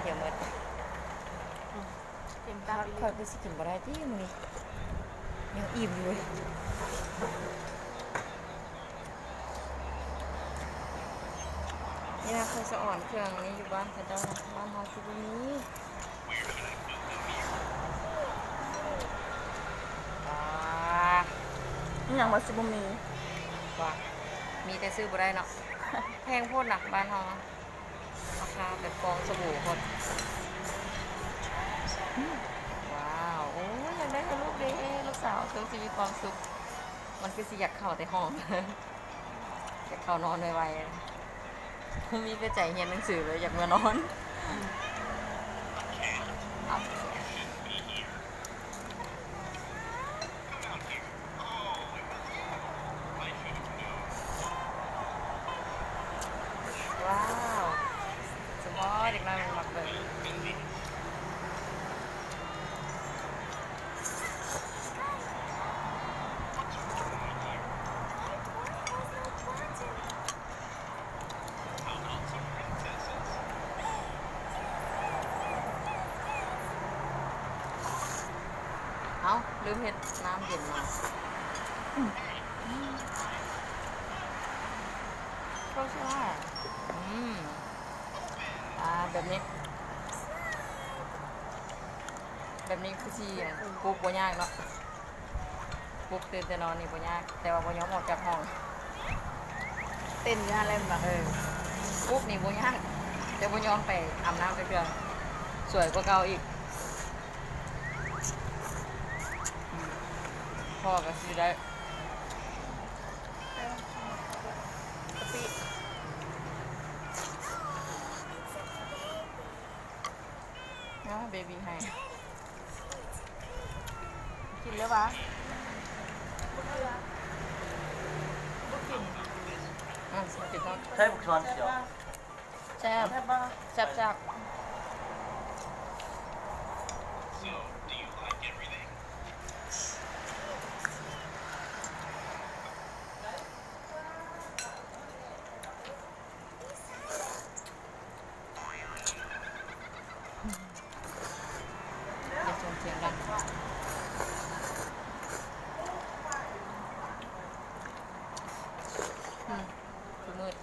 ທ່ຽວໝົດ. ອືມ ເຕັມຕັບອີ່ຫຼີ. ຂ້ອຍຄືຊິກິນບໍ່ໄດ້ຕິມື້ນີ້ ຍັງອີ່ມຢູ່ເວີຍ. ນີ້ນະ ຂ້ອຍສະອອນເຄື່ອງນີ້ຢູ່ບ້ານເຂົາເຈົ້ານະ ບ້ານເຮົາຄືບໍ່ມີ. ອ່າ ອີ່ຫຍັງວ່າຊິບໍ່ມີ? ວ່າ ມີແຕ່ຊື້ບໍ່ໄດ້ເນາະ ແພງໂພດນະ ບ້ານເຮົານະ ລາຄາແບບຟອງສະບູໂພດ. ວ້າວ ໂອ້ຍ ຢາກໄດ້ກັບລູກເດ້ ລູກສາວຄືຊິມີຄວາມສຸກ ມັນຄືຊິຢາກເຂົ້າແຕ່ຫ້ອງ. ຢາກເຂົ້ານອນໄວໆ ບໍ່ມີແຕ່ໃຈຮຽນໜັງສືເລີຍ ຢາກເມືອນອນ. ວ້າວ ສະບາຍ ເດັກນ້ອຍມັນມັກເບິ່ງ. ເອົ້າ ລືມເຮັດນ້ຳເຢັນມາ. ອືມ ອືມ ອ່າ ແບບນີ້ ແບບນີ້ຄືຊິປຸກບໍ່ຍາກເນາະ. ປຸກຕື່ນແຕ່ນອນນີ້ບໍ່ຍາກ ແຕ່ວ່າບໍ່ຍອມອອກຈາກຫ້ອງ ເຕັ້ນຢູ່ຫັ້ນແຫຼະແມ່ນບໍ່? ເອີ ປຸກນີ້ບໍ່ຍາກ ແຕ່ບໍ່ຍອມໄປອາບນ້ຳຈັກເທື່ອ ສວຍກວ່າເກົ່າອີກ. ພໍກໍຊິໄດ້ ອ້າວ ເບບີໃຫ້ ກິນແລ້ວຫວາ? ບໍ່ກິນ ບໍ່ກິນ ອ່າ ໃສ່ບັກຊອນ ແຊບ ແຊບ ແຊບບໍ່? ແຊບໆ. ຢ່າສົ່ງສຽງດັງ ອືມ ຄືມືດ.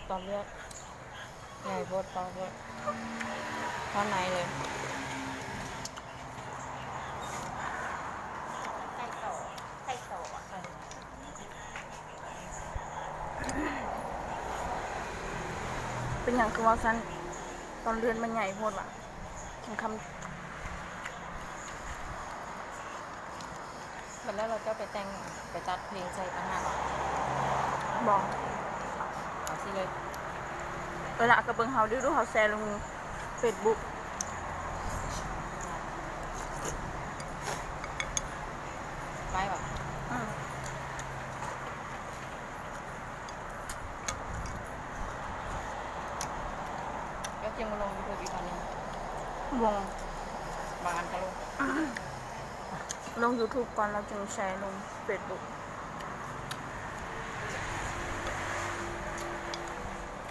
ຕອນລວກ ໃຫຍ່ໂພດ ເປົ່າໂພດ ເຂົ້າໃນເລີຍ. ເປັນຫຍັງຄືເວົ້າຊັ້ນ? ຕອນເລືອດມັນໃຫຍ່ໂພດຫວາ? ຄຳ ບັດແລ້ວເຈົ້າໄປແຕ່ງ ໄປຈັດເພງໃສ່ຕ່າງຫາກຫວາ? ບໍ່ ເອົາຊີ້ເລີຍ. ເອີ ລະກະເບິ່ງເຮົາດູ ເຮົາແຊລົງເຟສບຸກ ໄດ້ຫວາ? ອື. ວງ ບາງອັນກໍລົງ ລົງຢູທູບກ່ອນ ແລ້ວຈຶ່ງແຊລົງເຟສບຸກ.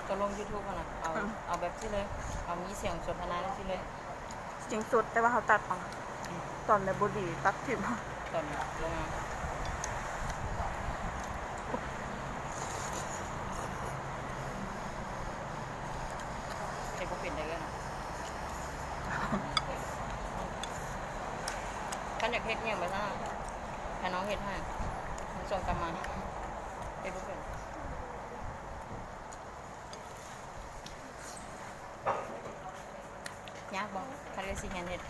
ກໍລົງຢູທູບຫັ້ນນະ ເອົາ ອືມ ເອົາແບບຊີ້ເລີຍ ເອົາມີສຽງສົນທະນາຈັ່ງຊີ້ເລີຍ. ຈິງສົດ ແຕ່ວ່າເຮົາຕັດເອົາ ອືມ ຕອນແບບບໍ່ດີຕັດຖິ້ມ. ຕອນນີ້ລົງມາ ເຮັດບໍ່ເປັນໄດ໋ເອີຍ. ຄັນຢາກເຮັດອີ່ຫຍັງແບບນັ້ນ ໃຫ້ນ້ອງເຮັດໃຫ້ ສົ່ງກັບມາ ເຮັດບໍ່ເປັນ. ຍາກບໍ່ ຄັນເອື້ອຍຊິຮຽນເຮັດ?